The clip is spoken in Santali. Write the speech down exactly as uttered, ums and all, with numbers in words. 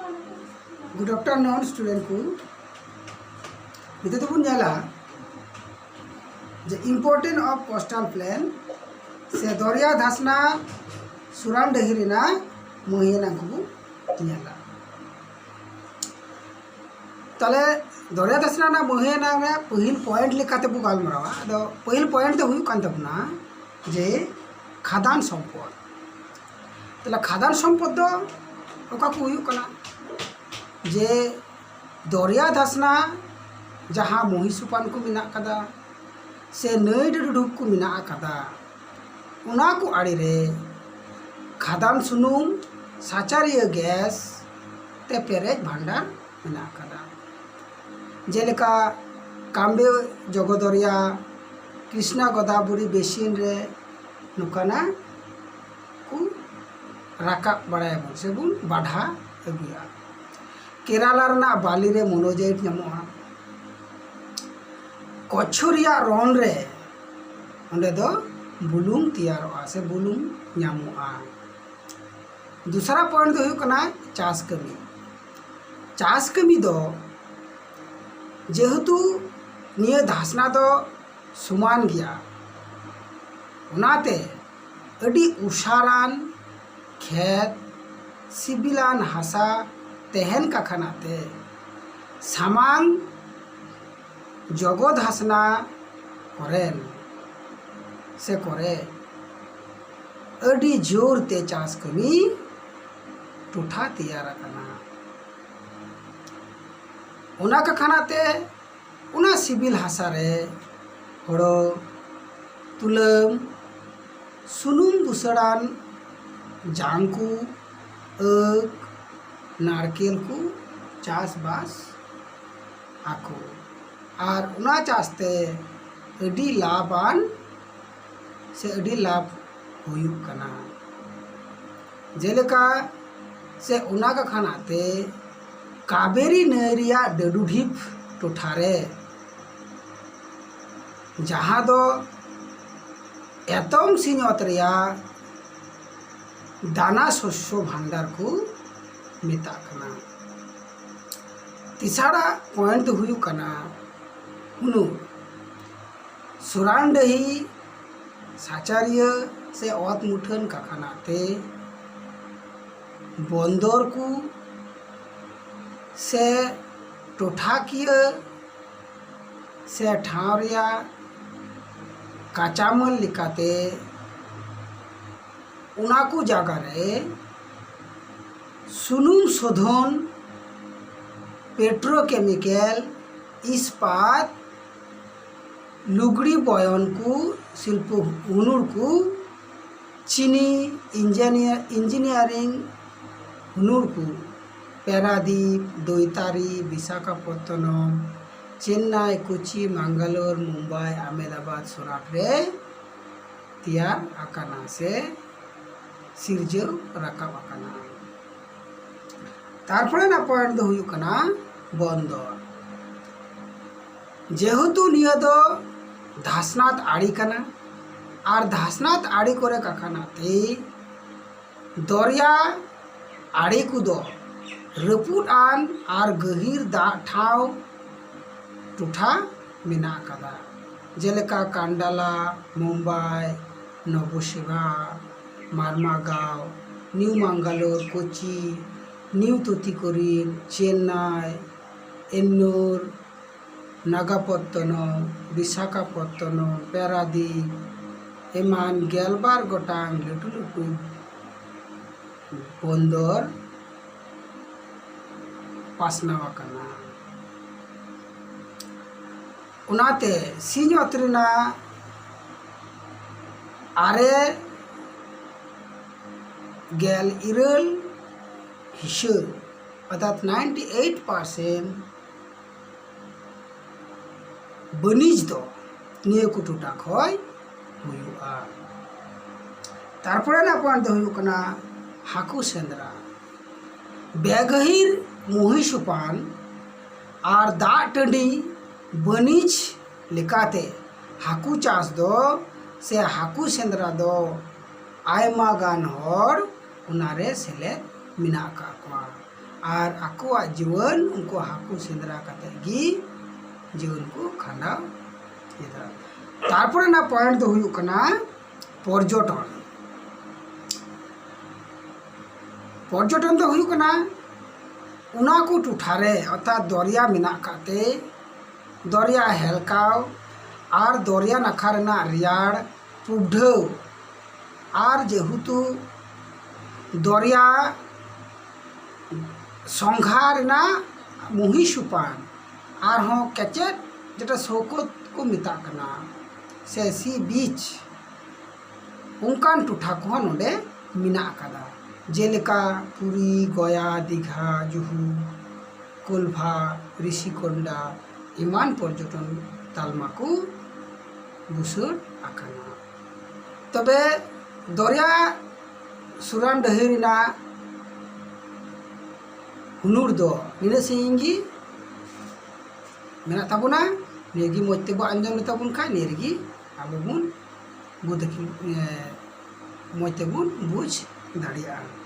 Good afternoon student ᱠᱚ᱾ ᱱᱤᱛᱚᱜ ᱫᱚᱵᱚᱱ ᱧᱮᱞᱟ ᱡᱮ importance of coastal plain ᱥᱮ ᱫᱚᱨᱭᱟ ᱫᱷᱟᱥᱱᱟ ᱥᱩᱨᱟᱱ ᱰᱟᱹᱦᱤ ᱨᱮᱱᱟᱜ ᱢᱟᱹᱦᱤᱭᱟᱹ ᱱᱟᱝ ᱠᱚᱵᱚᱱ ᱧᱮᱞᱟ᱾ ᱛᱟᱦᱞᱮ ᱫᱚᱨᱭᱟ ᱫᱷᱟᱥᱱᱟ ᱨᱮᱱᱟᱜ ᱢᱟᱹᱦᱤᱭᱟᱹ ᱱᱟᱝ ᱨᱮᱱᱟᱜ ᱯᱟᱹᱦᱤᱞ point ᱞᱮᱠᱟᱛᱮ ᱵᱚ ᱜᱟᱞᱢᱟᱨᱟᱣᱟ᱾ ᱟᱫᱚ ᱯᱟᱹᱦᱤᱞ point ᱫᱚ ᱦᱩᱭᱩᱜ ᱠᱟᱱ ᱛᱟᱵᱚᱱᱟ ᱡᱮ ᱠᱷᱟᱫᱟᱱ ᱥᱚᱢᱯᱚᱫ᱾ ᱛᱟᱦᱞᱮ ᱠᱷᱟᱫᱟᱱ ᱥᱚᱢᱯᱚᱫ ᱫᱚ ᱚᱠᱟ ᱠᱚ ᱦᱩᱭᱩᱜ ᱠᱟᱱᱟ? ᱡᱮ ᱫᱚᱨᱭᱟ ᱫᱷᱟᱥᱱᱟ ᱡᱟᱦᱟᱸ ᱢᱚᱦᱤᱥᱩᱯᱟᱱ ᱠᱚ ᱢᱮᱱᱟᱜ ᱠᱟᱫᱟ ᱥᱮ ᱱᱟᱹᱭ ᱰᱩᱰᱩᱵ ᱠᱚ ᱢᱮᱱᱟᱜ ᱟᱠᱟᱫᱟ, ᱚᱱᱟ ᱠᱚ ᱟᱲᱮ ᱨᱮ ᱠᱷᱟᱫᱟᱱ ᱥᱩᱱᱩᱢ, ᱥᱟᱪᱟᱨᱤᱭᱟᱹ gas ᱛᱮ ᱯᱮᱨᱮᱡ ᱵᱷᱟᱱᱰᱟᱨ ᱢᱮᱱᱟᱜ ᱟᱠᱟᱫᱟ᱾ ᱡᱮᱞᱮᱠᱟ ᱠᱟᱢᱵᱮ ᱡᱚᱜᱚ ᱫᱚᱨᱭᱟ, ᱠᱨᱤᱥᱱᱟ ᱜᱳᱫᱟᱵᱚᱨᱤ basin ᱨᱮ ᱱᱚᱝᱠᱟᱱᱟᱜ ᱠᱚ ᱨᱟᱠᱟᱵ ᱵᱟᱲᱟᱭᱟᱵᱚᱱ ᱥᱮᱵᱚᱱ ᱵᱟᱰᱷᱟ ᱟᱹᱜᱩᱭᱟ᱾ ᱠᱮᱨᱟᱞᱟ ᱨᱮᱱᱟᱜ ᱵᱟᱞᱤ ᱨᱮ monazite ᱧᱟᱢᱚᱜᱼᱟ᱾ ᱠᱚᱪᱪᱷᱚ ᱨᱮᱭᱟᱜ ᱨᱚᱱ ᱨᱮ ᱚᱸᱰᱮ ᱫᱚ ᱵᱩᱞᱩᱝ ᱛᱮᱭᱟᱨᱚᱜᱼᱟ ᱥᱮ ᱵᱩᱞᱩᱝ ᱧᱟᱢᱚᱜᱼᱟ᱾ ᱫᱚᱥᱟᱨᱟ point ᱫᱚ ᱦᱩᱭᱩᱜ ᱠᱟᱱᱟ ᱪᱟᱥ ᱠᱟᱹᱢᱤ᱾ ᱪᱟᱥ ᱠᱟᱹᱢᱤ ᱫᱚ ᱡᱮᱦᱮᱛᱩ ᱱᱤᱭᱟᱹ ᱫᱷᱟᱥᱱᱟ ᱫᱚ ᱥᱚᱢᱟᱱ ᱜᱮᱭᱟ, ᱚᱱᱟᱛᱮ ᱟᱹᱰᱤ ᱩᱥᱟᱨᱟᱱ ᱠᱷᱮᱛ, ᱥᱤᱵᱤᱞᱟᱱ ᱦᱟᱥᱟ ᱛᱟᱦᱮᱱ ᱠᱟᱠᱷᱟᱱᱟᱛᱮ ᱥᱟᱢᱟᱝ ᱡᱚᱜᱚ ᱫᱷᱟᱥᱱᱟ ᱠᱚᱨᱮᱱ ᱥᱮ ᱠᱚᱨᱮ ᱟᱹᱰᱤ ᱡᱳᱨ ᱛᱮ ᱪᱟᱥ ᱠᱟᱹᱢᱤ ᱴᱚᱴᱷᱟ ᱛᱮᱭᱟᱨ ᱟᱠᱟᱱᱟ᱾ ᱚᱱᱟ ᱠᱟᱠᱷᱟᱱᱟᱛᱮ ᱚᱱᱟ ᱥᱤᱵᱤᱞ ᱦᱟᱥᱟ ᱨᱮ ᱦᱳᱲᱳ, ᱛᱩᱞᱟᱹᱢ, ᱥᱩᱱᱩᱢ ᱵᱩᱥᱟᱹᱲᱟᱱ ᱡᱟᱝ ᱠᱚ, ᱟᱹᱠ, ᱱᱟᱲᱠᱮᱞ ᱠᱚ ᱪᱟᱥᱵᱟᱥ ᱟᱠᱚ᱾ ᱟᱨ ᱚᱱᱟ ᱪᱟᱥ ᱛᱮ ᱟᱹᱰᱤ ᱞᱟᱵᱟᱱ ᱥᱮ ᱟᱹᱰᱤ ᱞᱟᱵᱷ ᱦᱩᱭᱩᱜ ᱠᱟᱱᱟ᱾ ᱡᱮᱞᱮᱠᱟ ᱥᱮ ᱚᱱᱟ ᱠᱟᱠᱷᱟᱱᱟᱛᱮ ᱠᱟᱵᱮᱨᱤ ᱱᱟᱹᱭ ᱨᱮᱭᱟᱜ ᱰᱟᱹᱰᱩ ᱰᱷᱤᱯ ᱴᱚᱴᱷᱟ ᱨᱮ, ᱡᱟᱦᱟᱸ ᱫᱚ ᱮᱛᱚᱢ ᱥᱤᱧᱚᱛ ᱨᱮᱭᱟᱜ ᱫᱟᱱᱟ ᱥᱚᱥᱭᱚ ᱵᱷᱟᱱᱰᱟᱨ ᱠᱚ ᱢᱮᱛᱟᱜ ᱠᱟᱱᱟ᱾ ᱛᱮᱥᱟᱨᱟᱜ ᱯᱚᱭᱮᱱᱴ ᱫᱚ ᱦᱩᱭᱩᱜ ᱠᱟᱱᱟ ᱦᱩᱱᱩᱨ᱾ ᱥᱚᱨᱟᱱᱰᱟᱹᱦᱤ ᱥᱟᱪᱟᱨᱤᱭᱟᱹ ᱥᱮ ᱚᱛ ᱢᱩᱴᱷᱟᱹᱱ ᱠᱟᱠᱷᱟᱱᱟ ᱛᱮ ᱵᱚᱱᱫᱚᱨ ᱠᱚ ᱥᱮ ᱴᱚᱴᱷᱟᱠᱤᱭᱟᱹ ᱥᱮ ᱴᱷᱟᱶ ᱨᱮᱭᱟᱜ ᱠᱟᱸᱪᱟᱢᱟᱞ ᱞᱮᱠᱟᱛᱮ ᱚᱱᱟ ᱠᱚ ᱡᱟᱭᱜᱟ ᱨᱮ ᱥᱩᱱᱩᱢ ᱥᱳᱫᱷᱚᱱ, ᱯᱮᱴᱨᱳᱠᱮᱢᱤᱠᱮᱞ, ᱤᱥᱯᱟᱛ, ᱞᱩᱜᱽᱲᱤ ᱵᱚᱭᱚᱱ ᱠᱚ, ᱥᱤᱞᱯᱚ ᱦᱩᱱᱩᱨ ᱠᱚ, ᱪᱤᱱᱤ, ᱤᱧᱡᱤᱱᱤᱭᱟᱨ, ᱤᱧᱡᱤᱱᱤᱭᱟᱨᱤᱝ ᱦᱩᱱᱩᱨ ᱠᱚ ᱯᱮᱨᱟᱫᱤᱯ, ᱫᱳᱭᱛᱟᱨᱤ, ᱵᱤᱥᱟᱠᱷᱟᱯᱚᱛᱛᱚᱱᱚᱢ, ᱪᱮᱱᱱᱟᱭ, ᱠᱳᱪᱤ, ᱢᱟᱝᱜᱟᱞᱳᱨ, ᱢᱩᱢᱵᱟᱭ, ᱟᱦᱢᱮᱫᱟᱵᱟᱫᱽ ᱥᱚᱨᱟᱴ ᱨᱮ ᱛᱮᱭᱟᱨ ᱟᱠᱟᱱᱟ ᱥᱮ ᱥᱤᱨᱡᱟᱹᱣ ᱨᱟᱠᱟᱵ ᱟᱠᱟᱱᱟ᱾ ᱛᱟᱨᱯᱚᱨᱮ ᱨᱮᱱᱟᱜ ᱯᱚᱭᱮᱱᱴ ᱫᱚ ᱦᱩᱭᱩᱜ ᱠᱟᱱᱟ ᱵᱚᱱᱫᱚᱨ᱾ ᱡᱮᱦᱮᱛᱩ ᱱᱤᱭᱟᱹ ᱫᱚ ᱫᱷᱟᱥᱱᱟᱛ ᱟᱲᱮ ᱠᱟᱱᱟ, ᱟᱨ ᱫᱷᱟᱥᱱᱟᱛ ᱟᱲᱮ ᱠᱚᱨᱮ ᱠᱟᱠᱷᱟᱱᱟ ᱛᱮ ᱫᱚᱨᱭᱟ ᱟᱲᱮ ᱠᱚᱫᱚ ᱨᱟᱹᱯᱩᱫ ᱟᱱ ᱟᱨ ᱜᱟᱹᱦᱤᱨ ᱫᱟᱜ ᱴᱷᱟᱶ ᱴᱚᱴᱷᱟ ᱢᱮᱱᱟᱜ ᱟᱠᱟᱫᱟ, ᱡᱮᱞᱮᱠᱟ ᱠᱟᱱᱰᱟᱞᱟ, ᱢᱩᱢᱵᱟᱭ, ᱱᱚᱵᱚᱥᱮᱵᱟ, ᱢᱟᱨᱢᱟᱜᱟᱸᱣ, ᱱᱤᱭᱩ ᱢᱟᱝᱜᱟᱞᱳᱨ, ᱠᱳᱪᱤ, ᱱᱤᱭᱩ ᱛᱩᱛᱤᱠᱳᱨᱤᱱ, ᱪᱮᱱᱱᱟᱭ, ᱮᱱᱱᱩᱨ, ᱱᱟᱜᱟᱯᱚᱛᱛᱚᱱᱚᱢ, ᱵᱤᱥᱟᱠᱷᱟᱯᱚᱛᱛᱚᱱᱚᱢ, ᱯᱮᱨᱟᱫᱤᱯ ᱮᱢᱟᱱ ᱜᱮᱞᱵᱟᱨ ᱜᱚᱴᱟᱝ ᱞᱟᱹᱴᱩ ᱞᱟᱹᱴᱩ ᱵᱚᱱᱫᱚᱨ ᱯᱟᱥᱱᱟᱣ ᱟᱠᱟᱱᱟ᱾ ᱚᱱᱟᱛᱮ ᱥᱤᱧᱚᱛ ᱨᱮᱱᱟᱜ ᱟᱨᱮ ᱜᱮᱞ ᱤᱨᱟᱹᱞ ᱦᱤᱥᱟᱹ, ᱚᱨᱛᱷᱟᱛ ninety eight percent ᱵᱟᱹᱱᱤᱡᱽ ᱫᱚ ᱱᱤᱭᱟᱹ ᱠᱚ ᱴᱚᱴᱷᱟ ᱠᱷᱚᱱ ᱦᱩᱭᱩᱜᱼᱟ᱾ ᱛᱟᱨᱯᱚᱨᱮ ᱨᱮᱱᱟᱜ ᱯᱚᱭᱮᱱᱴ ᱫᱚ ᱦᱩᱭᱩᱜ ᱠᱟᱱᱟ ᱦᱟᱹᱠᱩ ᱥᱮᱸᱫᱽᱨᱟ᱾ ᱵᱮᱜᱟᱹᱦᱤᱨ ᱢᱩᱦᱤ ᱥᱳᱯᱟᱱ ᱟᱨ ᱫᱟᱜ ᱴᱟᱺᱰᱤ ᱵᱟᱹᱱᱤᱡᱽ ᱞᱮᱠᱟᱛᱮ ᱦᱟᱹᱠᱩ ᱪᱟᱥ ᱫᱚ ᱥᱮ ᱦᱟᱹᱠᱩ ᱥᱮᱸᱫᱽᱨᱟ ᱫᱚ ᱟᱭᱢᱟ ᱜᱟᱱ ᱦᱚᱲ ᱚᱱᱟᱨᱮ ᱥᱮᱞᱮᱫ ᱢᱮᱱᱟᱜ ᱟᱠᱟᱫ ᱠᱚᱣᱟ᱾ ᱟᱨ ᱟᱠᱚᱣᱟᱜ ᱡᱤᱭᱚᱱ ᱩᱱᱠᱩ ᱦᱟᱹᱠᱩ ᱥᱮᱸᱫᱽᱨᱟ ᱠᱟᱛᱮ ᱜᱮ ᱡᱤᱭᱚᱱ ᱠᱚ ᱠᱷᱟᱸᱰᱟᱣ ᱮᱫᱟ᱾ ᱛᱟᱨᱯᱚᱨᱮ ᱨᱮᱱᱟᱜ ᱯᱚᱭᱮᱱᱴ ᱫᱚ ᱦᱩᱭᱩᱜ ᱠᱟᱱᱟ ᱯᱚᱨᱡᱚᱴᱚᱱ᱾ ᱯᱚᱨᱡᱚᱴᱚᱱ ᱫᱚ ᱦᱩᱭᱩᱜ ᱠᱟᱱᱟ ᱚᱱᱟ ᱠᱚ ᱴᱚᱴᱷᱟ ᱨᱮ, ᱚᱨᱛᱷᱟᱛ ᱫᱚᱨᱭᱟ ᱢᱮᱱᱟᱜ ᱟᱠᱟᱫ ᱛᱮ ᱫᱚᱨᱭᱟ ᱦᱮᱞᱠᱟᱣ ᱟᱨ ᱫᱚᱨᱭᱟ ᱱᱟᱠᱷᱟ ᱨᱮᱱᱟᱜ ᱨᱮᱭᱟᱲ ᱯᱩᱵᱰᱷᱟᱹᱣ ᱟᱨ ᱡᱮᱦᱮᱛᱩ ᱫᱚᱨᱭᱟ ᱥᱚᱸᱜᱷᱟ ᱨᱮᱱᱟᱜ ᱢᱩᱦᱤ ᱥᱩᱯᱟᱱ ᱟᱨᱦᱚᱸ ᱠᱮᱪᱮᱫ, ᱡᱮᱴᱟ ᱥᱳᱣᱠᱚᱛ ᱠᱚ ᱢᱮᱛᱟᱜ ᱠᱟᱱᱟ, ᱥᱮ ᱥᱤ ᱵᱤᱪ, ᱚᱱᱠᱟᱱ ᱴᱚᱴᱷᱟ ᱠᱚᱦᱚᱸ ᱱᱚᱰᱮ ᱢᱮᱱᱟᱜ ᱟᱠᱟᱫᱟ᱾ ᱡᱮᱞᱮᱠᱟ ᱯᱩᱨᱤ, ᱜᱚᱭᱟ, ᱫᱤᱜᱷᱟ, ᱡᱩᱦᱩ, ᱠᱳᱞᱵᱷᱟ, ᱨᱤᱥᱤᱠᱳᱱᱰᱟ ᱮᱢᱟᱱ ᱯᱚᱨᱡᱚᱴᱚᱱ ᱛᱟᱞᱢᱟ ᱠᱚ ᱵᱩᱥᱟᱹᱲ ᱟᱠᱟᱱᱟ᱾ ᱛᱚᱵᱮ ᱫᱚᱨᱭᱟ ᱥᱩᱨᱟᱱ ᱰᱟᱹᱦᱤ ᱨᱮᱱᱟᱜ ᱦᱩᱱᱩᱨ ᱫᱚ ᱱᱤᱱᱟᱹᱜ ᱥᱟᱺᱜᱤᱧ ᱜᱮ ᱢᱮᱱᱟᱜ ᱛᱟᱵᱚᱱᱟ᱾ ᱱᱤᱭᱟᱹ ᱜᱮ ᱢᱚᱡᱽ ᱛᱮᱵᱚ ᱟᱸᱡᱚᱢ ᱞᱮᱛᱟ ᱵᱚᱱ ᱠᱷᱟᱱ, ᱱᱤᱭᱟᱹ ᱨᱮᱜᱮ ᱟᱵᱚ ᱵᱚᱱ ᱵᱩᱫᱷ, ᱮ, ᱢᱚᱡᱽ ᱛᱮᱵᱚᱱ ᱵᱩᱡᱽ ᱫᱟᱲᱮᱭᱟᱜᱼᱟ᱾